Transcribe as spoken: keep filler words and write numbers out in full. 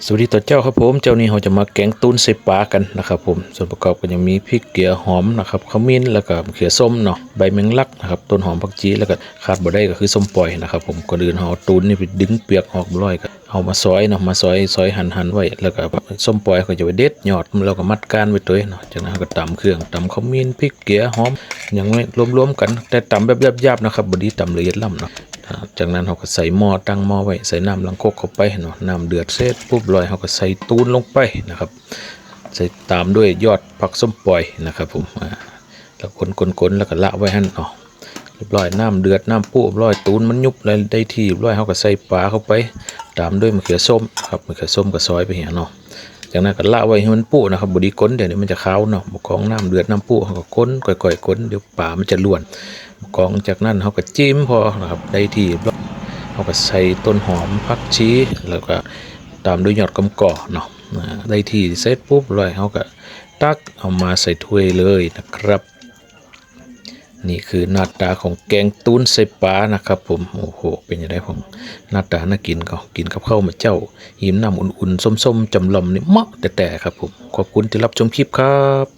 สวัสดีต๋อนเจ๊าครับผม เจ๊านี้เฮาจะมาแก๋งตูนใส่ป๋ากั๋นนะครับผม ส่วนประกอบก็ยังมีพริก เกลือ หอมนะครับ ขมิ้น แล้วก็มะเขือส้มเนาะ ใบแมงลักนะครับ ต้นหอม ผักชี แล้วก็ขาดบ่ได้ก็คือส้มป่อยนะครับผม ก่อนอื่นเฮาเอาตูนนี่ไปดึงเปลือกออกเรียบร้อยก็เอามาซอยเนาะ มาซอย ซอยหั่น หั่นไว้ แล้วก็ส้มป่อยก็จะไปเด็ดยอด แล้วก็มัดก้านไว้ตวยเนาะ จากนั้นเฮาก็ตำเครื่อง ตำขมิ้น พริก เกลือ หอม หยังไว้รวมๆ กั๋น แต่ตำแบบหยาบๆ นะครับ บ่ดีตำละเอียดล้ำเนาะ อ่า จากนั้นเฮาก็ใส่หม้อ ตั้งหม้อไว้ ใส่น้ำล้างครกเข้าไปเนาะ น้ำเดือดเสร็จปุ๊บเรียบร้อย เฮาก็ใส่ตูนลงไปนะครับ ใส่ตามด้วยยอดผักส้มป่อยนะครับผม อ่า แล้วคนๆๆ แล้วก็ละไว้หั้นเนาะ เรียบร้อย น้ำเดือด น้ำปุเรียบร้อย ตูนมันยุบแล้วได้ที่เรียบร้อย เฮาก็ใส่ป๋าเข้าไป ตามด้วยมะเขือส้มครับ มะเขือส้มก็ซอยไปหั้นเนาะ จากนั้นก็ละไว้หื้อมันปุนะครับ บ่ดีคน เดี๋ยวนี้มันจะคาวเนาะ บ่กองน้ำเดือดน้ำปุ เฮาก็คน ค่อยๆ คน เดี๋ยวป๋ามันจะล่วน บ่กอง จากนั้นเฮาก็จิ้มผ่อนะครับ ได้ที่เรียบร้อย เฮาก็ใส่ต้นหอม ผักชี แล้วก็ตามด้วยยอดกำก่อเนาะ อ่า ได้ที่เสร็จปุ๊บเรียบร้อย เฮาก็ตักเอามาใส่ถ้วยเลยนะครับ นี่คือหน้าต๋าของแก๋งตูนใส่ป๋านะครับผม โอ้โห เป๋นจะไดพ่อง หน้าต๋าน่ากิ๋น ก็กิ๋นกับข้าวหมากเจ้า หิมน้ำอุ่นๆ ส้มๆ จ๋ำลำนี่เหมาะแต๊ๆ ครับผม ขอบคุณตี้ฮับชมคลิปครับ